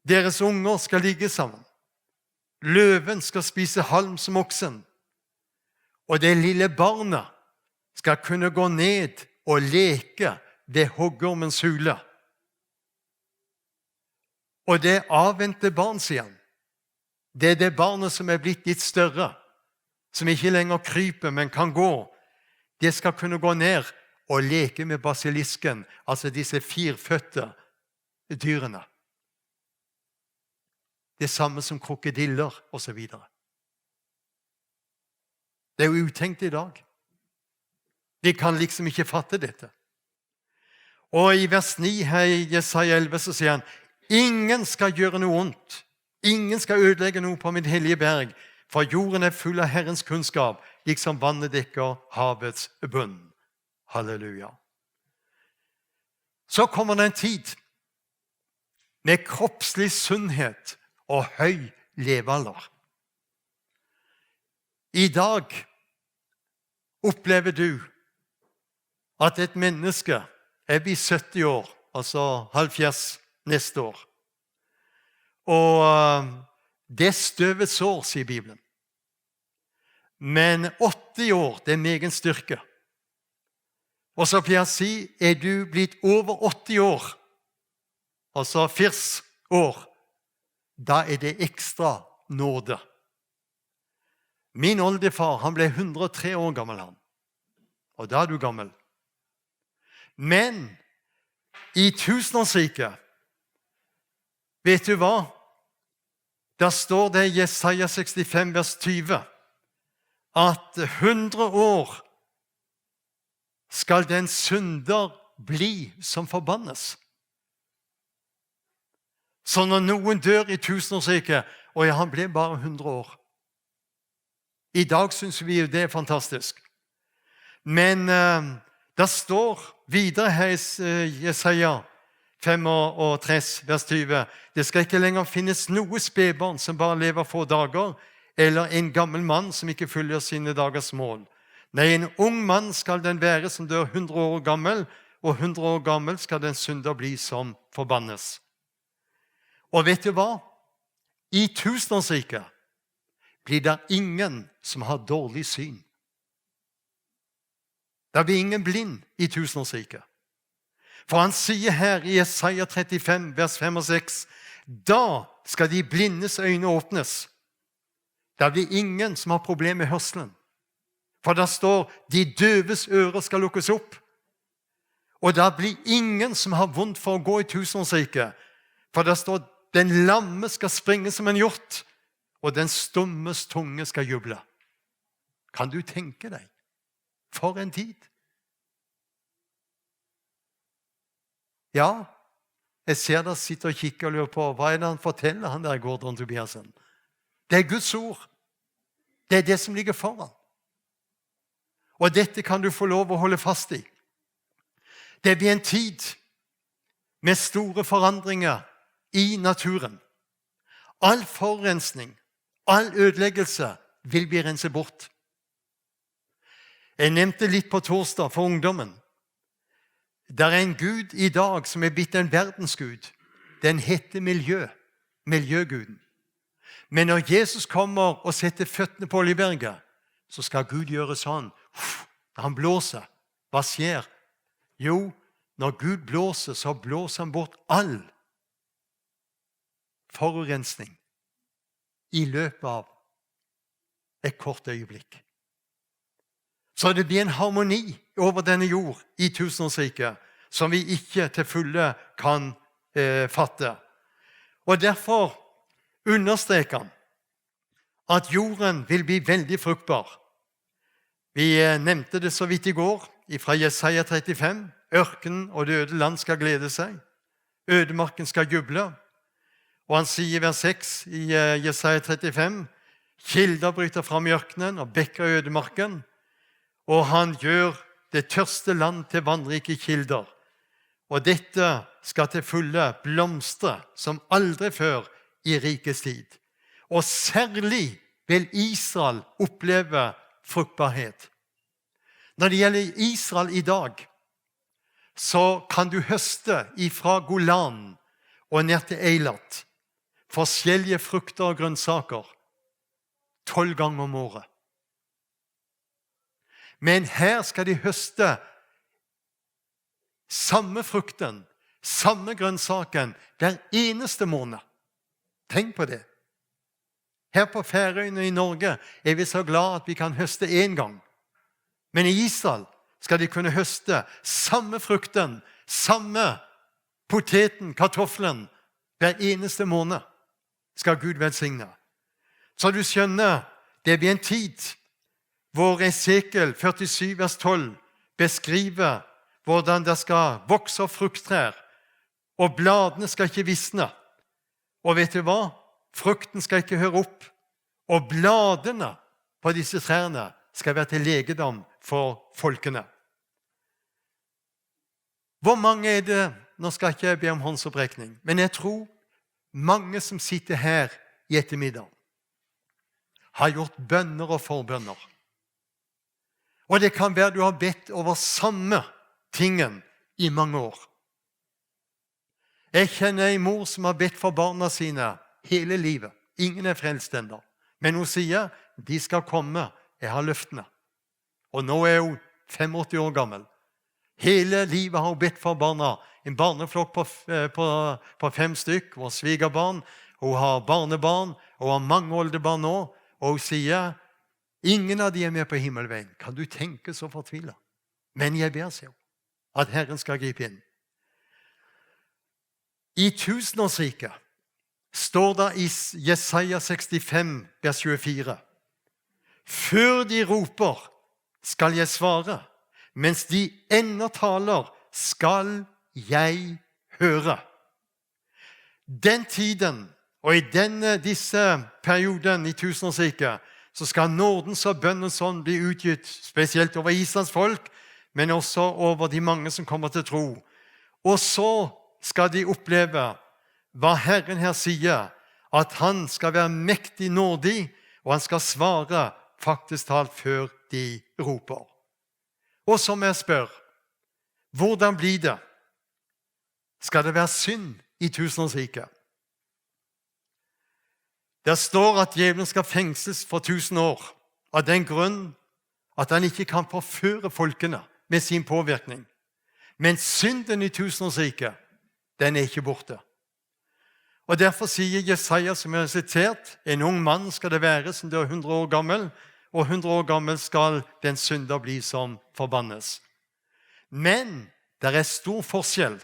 Deres unger skal ligge sammen. Løven skal spise halm som oksen. Og det lille barnet skal kunne gå ned og leke ved hoggormens hule. Og det avvente barn, sier han, det er det barnet som er blitt litt større, som ikke lenger kryper, men kan gå. Det skal kunne gå ned og leke med basilisken, altså disse firføtte dyrene. Det samme som krokodiller og så videre. Det er jo utenkt i dag. Vi kan liksom ikke fatte dette. Og i vers ni her i Jesaja elleve så sier han: «Ingen skal gjøre noe ondt. Ingen skal ødelegge noe på min hellige berg, for jorden er full av Herrens kunnskap, liksom vannet dekker havets bunn.» Halleluja. Så kommer det en tid med kroppslig sunnhet og høy levealder. I dag opplever du at et menneske er blitt sytti år, altså halvfjerds neste år. Og eh, det er støvets år, sier Bibelen. Men åtti år, det er meget styrke. Og så pleier jeg å si, er du blitt over åtti år, altså firti år, da er det ekstra nåde. Min oldefar, han ble hundre og tre år gammel, han. Og da er du gammel. Men i tusenårsriket, vet du hva? Der står det i Jesaja sekstifem vers tyve, at hundre år skal den synder bli som forbannes. Så når noen dør i tusenårsriket, og ja, han ble bare hundre år. I dag synes vi jo det er fantastisk. Men eh, der står videre her i s- eh, Jesaja femogtres, vers tyve: «Det skal ikke lenger finnes noe spedbarn som bare lever få dager, eller en gammel mann som ikke følger sine dagers mål. Nei, en ung mann skal den være som dør hundre år gammel, og hundre år gammel skal den synder bli som forbannes.» Og vet du hva? I tusenårsriket blir det ingen som har dårlig syn. Det blir ingen blind i tusenårsriket. For han sier her i Jesaja trettifem, vers fem og seks: «Da skal de blindes øyne åpnes.» Det blir ingen som har problemer med hørselen. For der står: «De døves ører skal lukkes opp.» Og det blir ingen som har vondt for å gå i tusenårsriket. For der står: «Den lamme skal springe som en hjort, og den stummes tunge skal juble.» Kan du tenke deg? For en tid. Ja, jeg ser deg sitte og kikke og lure på, hva er det han forteller, han der Gordon Tobiassen? Det er Guds ord. Det er det som ligger foran. Og dette kan du få lov å holde fast i. Det blir en tid med store forandringer i naturen. All forurensning, all ødeleggelse vil bli renset bort. Jeg nevnte litt på torsdag for ungdommen. Der er en gud i dag som er blitt en verdensgud. Den heter miljø. Miljøguden. Men når Jesus kommer og setter føttene på Oljeberget, så skal Gud gjøre sånn. Han blåser. Hva skjer? Jo, når Gud blåser, så blåser han bort all forurensning i løpet av et kort øyeblikk. Så det blir en harmoni over denne jord i tusenårsriket som vi ikke til fulle kan eh, fatte. Og derfor understreker han at jorden vil bli veldig fruktbar. Vi eh, nevnte det så vidt i går, fra Jesaja trettifem. Ørken og det øde land skal glede seg. Ødemarken skal juble. Og han sier i vers seks i eh, Jesaja trettifem: Kilder bryter fram i ørkenen og bekker i ødemarken, og han gjør det tørste land til vannrike kilder. Og dette skal til fulle blomstre som aldri før i rikets tid. Og særlig vil Israel oppleve fruktbarhet. Når det gjelder Israel i dag, så kan du høste ifra Golan og ned til Eilat forskjellige frukter og grønnsaker tolv ganger om året. Men her skal de høste samme frukten, samme grønnsaken, hver eneste måned. Tenk på det. Her på Færøyene i Norge er vi så glad at vi kan høste én gang. Men i Israel skal de kunne høste samme frukten, samme poteten, kartoflen, hver eneste måned skal Gud velsigne. Så du skjønner, det blir en tid hvor Esekiel førtisyv vers tolv beskriver hvordan det skal vokse opp frukttrær, og bladene skal ikke visne. Og vet du hva? Frukten skal ikke høre opp, og bladene på disse trærne skal være til legedom for folkene. Hvor mange er det, nå skal ikke jeg be om håndsopprekning, men jeg tror mange som sitter her i ettermiddag, har gjort bønner og forbønner. Og det kan være du har bedt over samme tingen i mange år. Jeg kjenner en mor som har bedt for barna sine hele livet. Ingen er frelst ennå. Men hun sier, de skal komme, jeg har løftene. Og nå er hun femogåtti år gammel. Hele livet har hun bedt for barna. En barneflokk på, f- eh, på, på fem stykk, og svigerbarn, og hun har barnebarn, og hun har mange oldebarn nå. Og hun sier, ingen av de er med på himmelveien. Kan du tenke så fortvilet? Men jeg ber, sier hun, at Herren skal gripe inn. I tusenårsriket står det i S- Jesaja sekstifem, vers tjuefire: Før de roper, skal jeg svare. Mens de ennå taler, skal jeg høre. Den tiden, og i denne, disse perioden i tusenårsriket, så skal nådens og bønnens ånd bli utgitt, spesielt over Israels folk, men også over de mange som kommer til tro. Og så skal de oppleve hva Herren her sier, at han skal være mektig nådig, og han skal svare faktisk talt før de roper. Og som jeg spør, hvordan blir det? Skal det være synd i tusenårsriket? Der står at djevelen skal fengsles for tusen år, av den grunn at han ikke kan forføre folkene med sin påvirkning. Men synden i tusenårsriket, den er ikke borte. Og derfor sier Jesaja, som jeg har sitert, en ung mann skal det være, som det er hundre år gammel, og hundre år gammel skal den synder bli som forbannes. Men der er stor forskjell.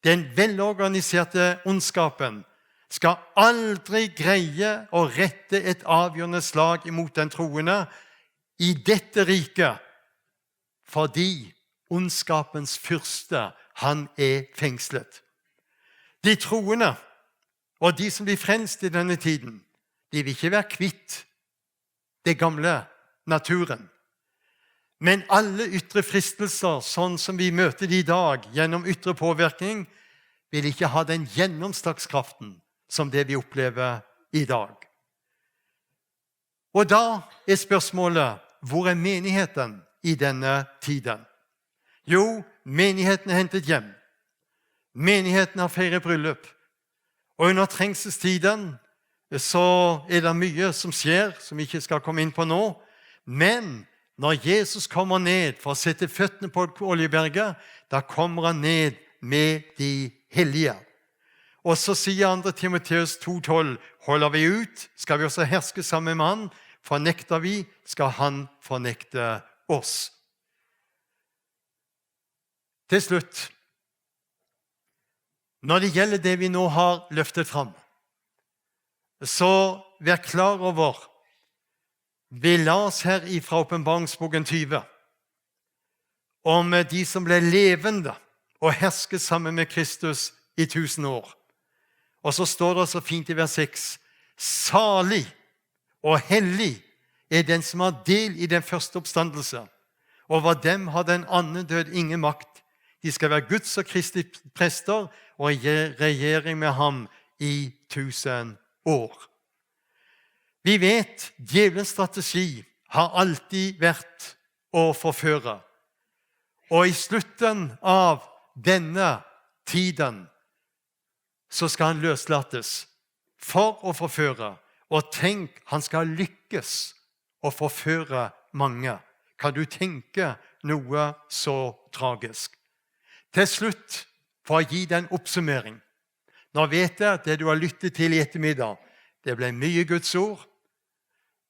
Den velorganiserte ondskapen skal aldri greie å rette et avgjørende slag imot den troende i dette riket, fordi ondskapens fyrste, han er fengslet. De troende, og de som blir frelst i denne tiden, de vil ikke være kvitt det gamle naturen. Men alle ytre fristelser, sånn som vi møter de i dag, gjennom ytre påvirkning, vil ikke ha den gjennomslagskraften som det vi opplever i dag. Og da er spørsmålet, hvor er menigheten i denne tiden? Jo, menigheten er hentet hjem. Menigheten har feiret bryllup. Og under trengselstiden, så er det mye som skjer, som vi ikke skal komme inn på nå. Men når Jesus kommer ned for å sette føttene på Oljeberget, da kommer han ned med de hellige. Og så sier andre Timoteus to tolv: Holder vi ut, skal vi også herske sammen med han. Fornekter vi, skal han fornekte oss. Til slutt, når det gjelder det vi nå har løftet fram, så vær klar over Vi las her ifra Åpenbaringsboken tyve om, eh, de som ble levende og hersker sammen med Kristus i tusen år. Og så står det så fint i vers seks: «Salig og hellig er den som har del i den første oppstandelse. Over dem har den anden død ingen makt. De skal være Guds og Kristi prester og regjering med ham i tusen år.» Vi vet, djevelens strategi har alltid vært å forføre. Og i slutten av denne tiden, så skal han løslates for å forføre. Og tenk, han skal lykkes å forføre mange. Kan du tenke noe så tragisk? Til slutt, for å gi deg en oppsummering. Nå vet jeg at det du har lyttet til i ettermiddag, det ble mye Guds ord,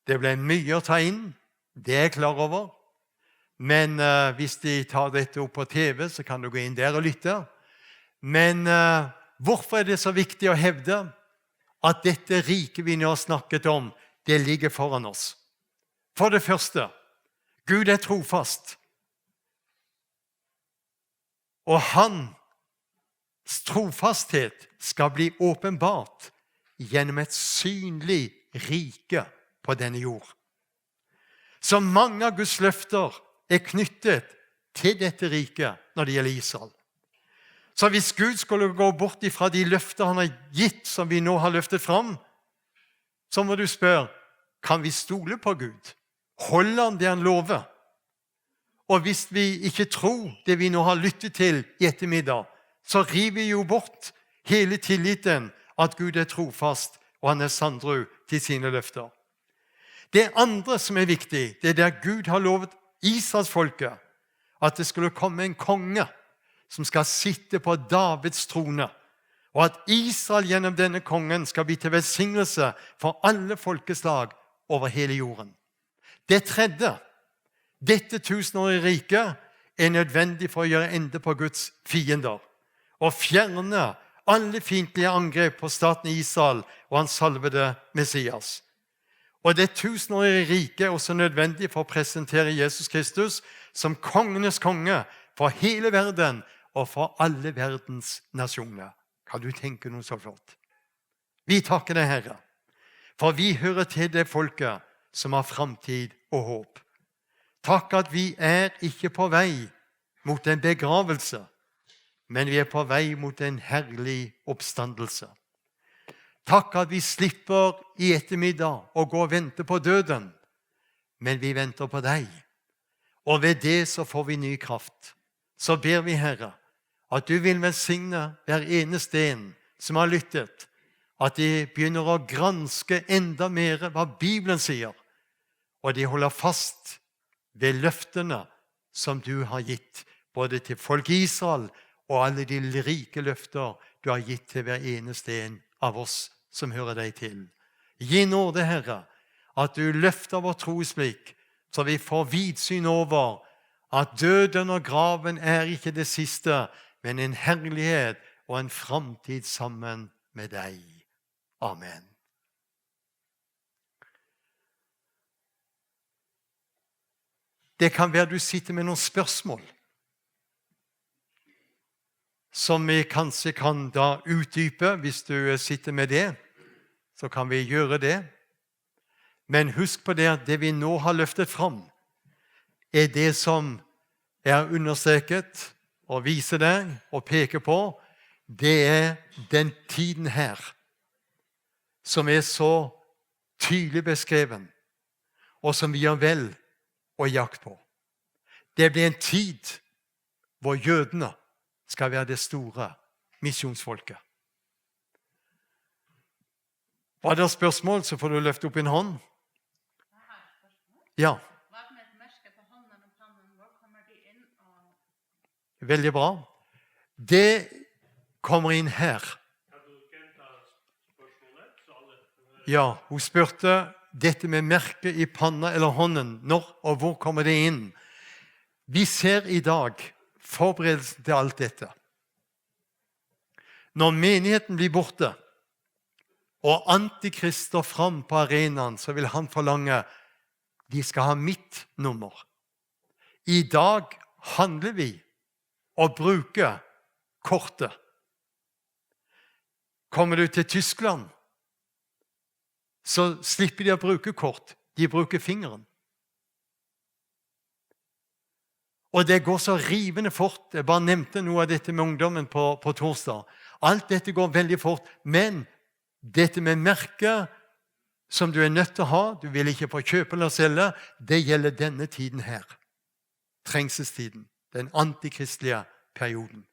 det ble mye å ta inn, det er jeg klar over. Men, eh, hvis de tar dette opp på T V, så kan du gå inn der og lytte. Men, eh, hvorfor er det så viktig å hevde at dette riket vi nå har snakket om, det ligger foran oss? For det første, Gud er trofast. Og hans trofasthet skal bli åpenbart gjennom et synlig rike på denne jord. Så mange av Guds løfter er knyttet til dette riket når det gjelder Israel. Så hvis Gud skulle gå bort ifra de løfter han har gitt, som vi nå har løftet fram, så må du spørre, kan vi stole på Gud? Holder han det han lover? Og hvis vi ikke tror det vi nå har lyttet til i ettermiddag, så river vi jo bort hele tilliten at Gud er trofast, og han er sandru til sine løfter. Det andre som er viktig, det er det Gud har lovet Israels folket, at det skulle komme en konge som skal sitte på Davids trone, og at Israel gjennom denne kongen skal bli til velsignelse for alle folkeslag over hele jorden. Det tredje, dette tusenårige riket er nødvendig for å gjøre ende på Guds fiender og fjerne alle fiendtlige angrep på staten Israel og hans salvede Messias. Og det tusenårige riket er også nødvendig for å presentere Jesus Kristus som kongenes konge for hele verden og for alle verdens nasjoner. Kan du tenke noe så flott? Vi takker deg, Herre, for vi hører til det folket som har framtid og håp. Takk at vi er ikke på vei mot en begravelse, men vi er på vei mot en herlig oppstandelse. Takk at vi slipper i ettermiddag å gå og vente på døden, men vi venter på deg. Og ved det så får vi ny kraft. Så ber vi, Herre, at du vil velsigne hver eneste en som har lyttet, at de begynner å granske enda mer hva Bibelen sier, og de holder fast ved løftene som du har gitt, både til folk i Israel og alle de rike løfter du har gitt til hver eneste en av oss som hører deg til. Gi nåde, Herre, at du løfter vår tro slik, så vi får vidsyn over at døden og graven er ikke det siste, men en herlighet og en framtid sammen med deg. Amen. Det kan være du sitter med noen spørsmål som vi kanskje kan da utdype. Hvis du sitter med det, så kan vi gjøre det. Men husk på det at det vi nå har løftet fram, er det som er understreket og viser deg og peker på, det er den tiden her, som er så tydelig beskreven, og som vi har vel og jakt på. Det blir en tid hvor jødene skal være det store misjonsfolket. Var det spørsmål, så får du løfte opp en hånd. Ja. Veldig bra. Det kommer inn her. Ja, hun spurte dette med merke i panna eller hånden. Når og hvor kommer det inn? Vi ser i dag forberedelsen til alt dette. Når menigheten blir borte, og antikrist står fram på arenaen, så vil han forlange De skal ha mitt nummer. I dag handler vi og bruker kortet. Kommer du til Tyskland, så slipper de å bruke kort. De bruker fingeren. Og det går så rivende fort. Jeg bare nevnte noe av dette med ungdommen på, på torsdag. Alt dette går veldig fort. Men dette med merke som du er nødt til å ha, du vil ikke få kjøpe eller selge, det gjelder denne tiden her. Trengselstiden. Den antikristelige perioden.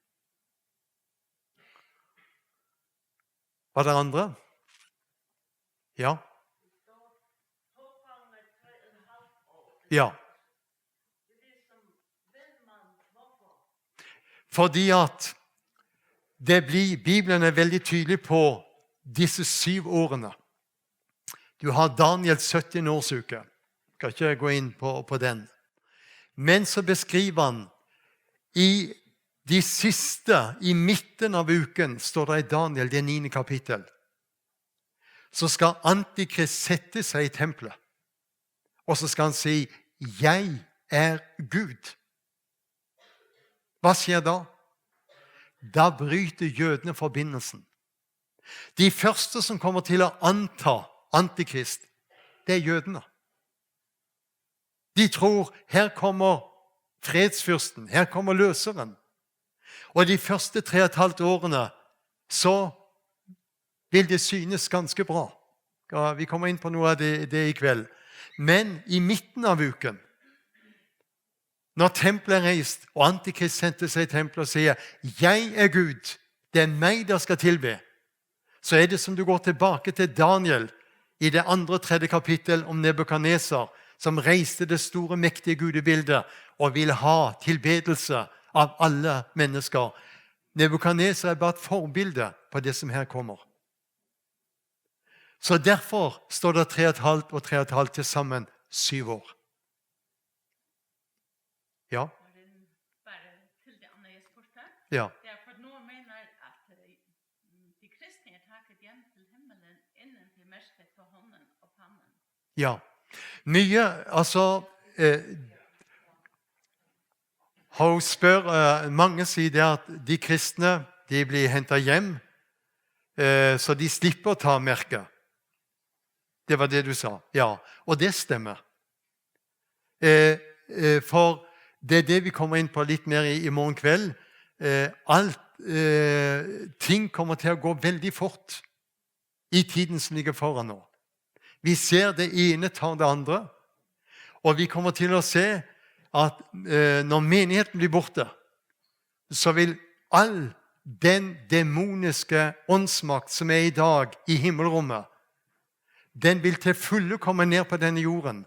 Var det andre? Ja? Ja. Fordi at det blir, Bibelen er veldig tydelig på disse syv årene. Du har Daniel sytten årsuke. Skal ikke gå inn på, på den. Men så beskriver han i de siste, i midten av uken, står det i Daniel, det niende kapittel, så skal Antikrist sette seg i tempelet. Og så skal han si: «Jeg er Gud.» Hva skjer da? Da bryter jødene forbindelsen. De første som kommer til å anta Antikrist, det er jødene. De tror: «Her kommer fredsfyrsten, her kommer løseren.» Og de første tre og et halvt årene så vil det synes ganske bra. Ja, vi kommer inn på noe av det, det i kveld. Men i midten av uken, når tempelet er reist, og Antikrist setter seg i tempelet og sier: «Jeg er Gud, det er meg dere skal tilbe», så er det som du går tilbake til Daniel i det andre og tredje kapittel om Nebukadnesar, som reiste det store, mektige gudebildet og ville ha tilbedelse av alle mennesker. Nebukadnesar er bare et forbilde på det som her kommer. Så derfor står det tre og et halvt og tre og et halvt, til sammen syv år. Ja. Og den, bare til det andre jeg spurgte. Ja. Det er for nå mener at, eh, de kristne er takket hjem til himmelen innen de merket på hånden og pannen. Ja. Mye, altså, eh, hun spør, eh, mange sier det at de kristne, de blir hentet hjem, eh, så de slipper å ta merket. Det var det du sa. Ja, og det stemmer. Eh, eh, for det er det vi kommer inn på litt mer i, i morgen kveld. Eh, alt, eh, ting kommer til å gå veldig fort i tiden som ligger foran nå. Vi ser det ene tar det andre, og vi kommer til å se at, eh, når menigheten blir borte, så vil all den demoniske åndsmakt som er i dag i himmelrommet, den vil til fulle komme ned på denne jorden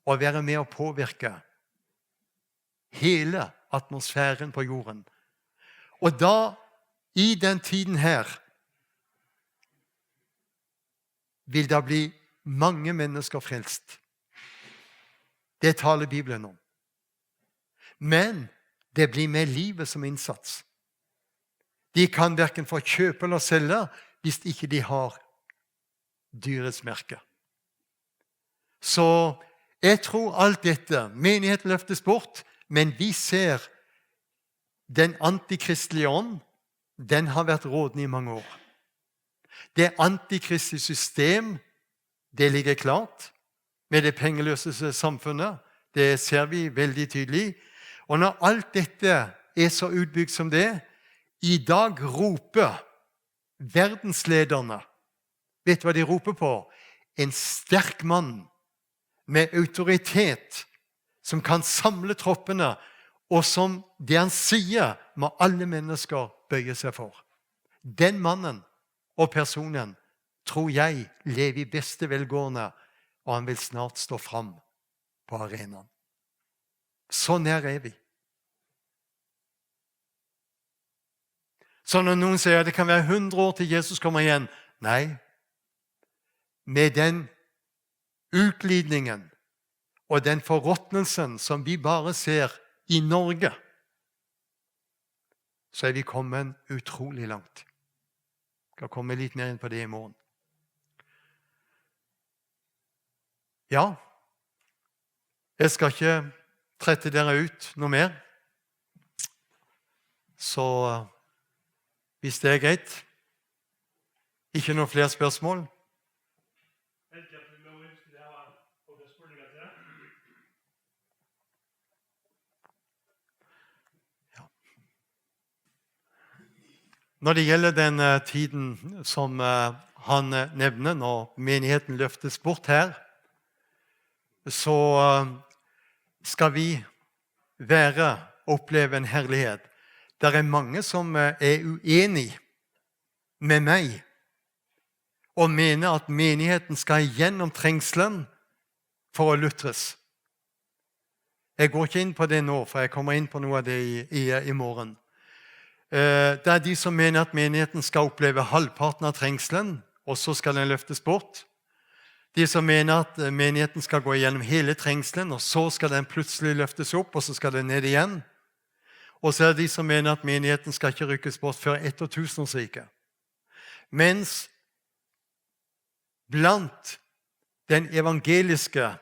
og være med å påvirke hele atmosfæren på jorden. Og da, i den tiden her, vil det bli mange mennesker frelst. Det taler Bibelen om. Men det blir med livet som innsats. De kan hverken få kjøpe eller selge hvis ikke de har dyrets merke. Så jeg tror alt dette, menigheten løftes bort, men vi ser den antikristelige ånd, den har vært rådende i mange år. Det antikristelige system, det ligger klart med det pengeløse samfunnet. Det ser vi veldig tydelig. Og når alt dette er så utbygd som det, i dag roper verdenslederne, vet du hva de roper på? En sterk mann med autoritet, som kan samle troppene, og som det han sier, må alle mennesker bøye seg for. Den mannen og personen tror jeg lever i beste velgående, og han vil snart stå fram på arenaen. Så nær er vi. Så når noen sier at det kan være hundre år til Jesus kommer igjen, nei. Med den utglidningen og den forråtnelsen som vi bare ser i Norge, så er vi kommet utrolig langt. Skal komme litt mer inn på det i morgen. Ja, Jeg skal ikke trette dere ut noe mer. Så hvis det er greit. Ikke noen flere spørsmål? Ja. Når det gjelder den eh, tiden som eh, han eh, nevner, når menigheten løftes bort her, så eh, skal vi være, oppleve en herlighet. Det er mange som eh, er uenig med meg og mener at menigheten skal gjennom trengselen for å løftes. Jeg går ikke inn på det nå, for jeg kommer inn på noe av det i, i, i morgen. Eh, Det er de som mener at menigheten skal oppleve halvparten av trengselen, og så skal den løftes bort. De som mener at eh, menigheten skal gå gjennom hele trengselen, og så skal den plutselig løftes opp, og så skal den ned igjen. Og så er det de som mener at menigheten skal ikke rykkes bort før etter tusenårsriket. Mens blant den evangeliske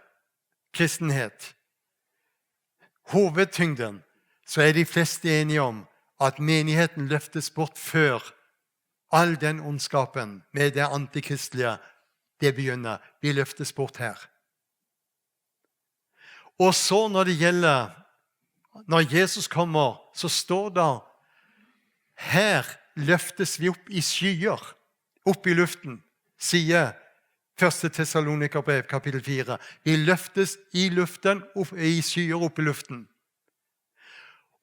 kristenhet, hovedtyngden, så er de fleste enige om at menigheten løftes bort før all den ondskapen med det antikristelige, det begynner. Vi løftes bort her. Og så når det gjelder, når Jesus kommer, så står det: «Her løftes vi opp i skyer, opp i luften», sier første Tessalonikerbrev, kapittel fire. Vi løftes i luften, opp, i skyer, opp i luften.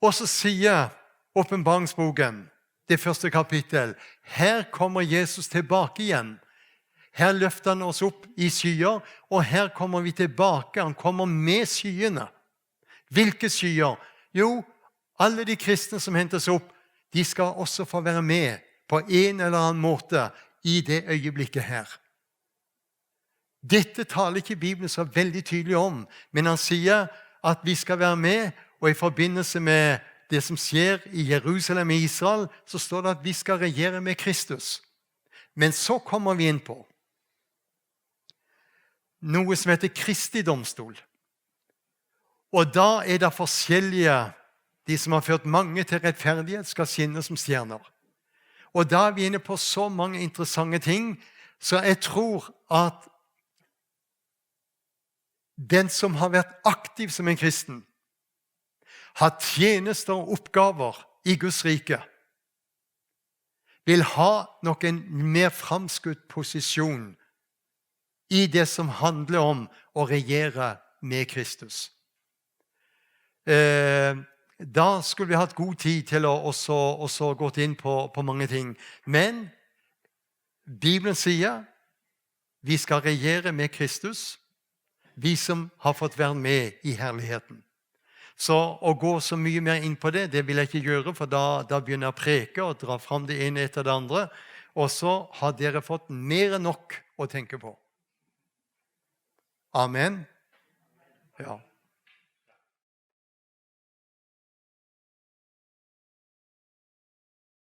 Og så sier Åpenbaringsboken, det første kapittel: «Her kommer Jesus tilbake igjen. Her løfter han oss opp i skyer, og her kommer vi tilbake. Han kommer med skyene.» Hvilke skyer? Jo, alle de kristne som hentes opp, de skal også få være med på en eller annen måte i det øyeblikket her. Dette taler ikke Bibelen så veldig tydelig om, men han sier at vi skal være med, og i forbindelse med det som skjer i Jerusalem i Israel, så står det at vi skal regjere med Kristus. Men så kommer vi inn på noe som heter Kristi domstol. Og da er det forskjellige, de som har ført mange til rettferdighet, skal skinne som stjerner. Og da er vi inne på så mange interessante ting, så jeg tror at den som har vært aktiv som en kristen, har tjenester og oppgaver i Guds rike, vil ha nok en mer framskutt posisjon i det som handler om å regjere med Kristus. Eh, Da skulle vi hatt god tid til å også, også gått inn på, på mange ting. Men Bibelen sier vi skal regjere med Kristus, vi som har fått være med i herligheten. Så å gå så mye mer inn på det, det vil jeg ikke gjøre, for da, da begynner jeg å preke og dra fram det ene etter det andre. Og så har dere fått mer enn nok å tenke på. Amen. Ja.